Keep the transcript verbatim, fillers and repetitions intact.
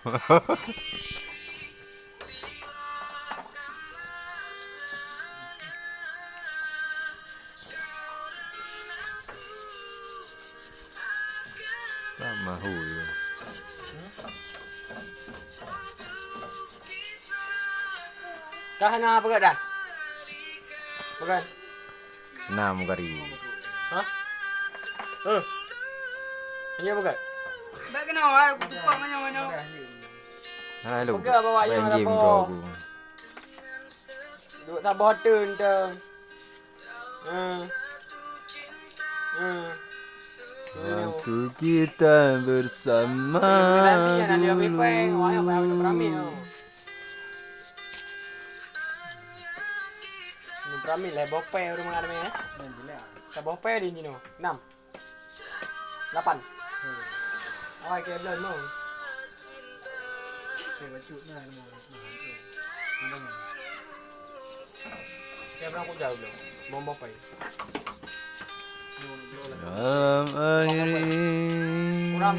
Sama hui. Dah na peugah dah. Peugah. Enam kali. Hah? Eh. Ini apa, Kak? Bak kena, wah, aku tumpang banyak-banyak. Halo. Peugah bawa yang game apa? Kau aku. Duk saboh tu entah. Eh. Eh. Waktu kita bersama dulu. Nyoe beurami lhèe boh pèe ureueng meunan mè, eh? Saboh pèe di jinoe. Enam. Lapan. Awai, kèe bloe, nol. Kèe bacut na, nol. Kèe berang kujau bloe. Boh pèe. Dalam air ini. Kurang.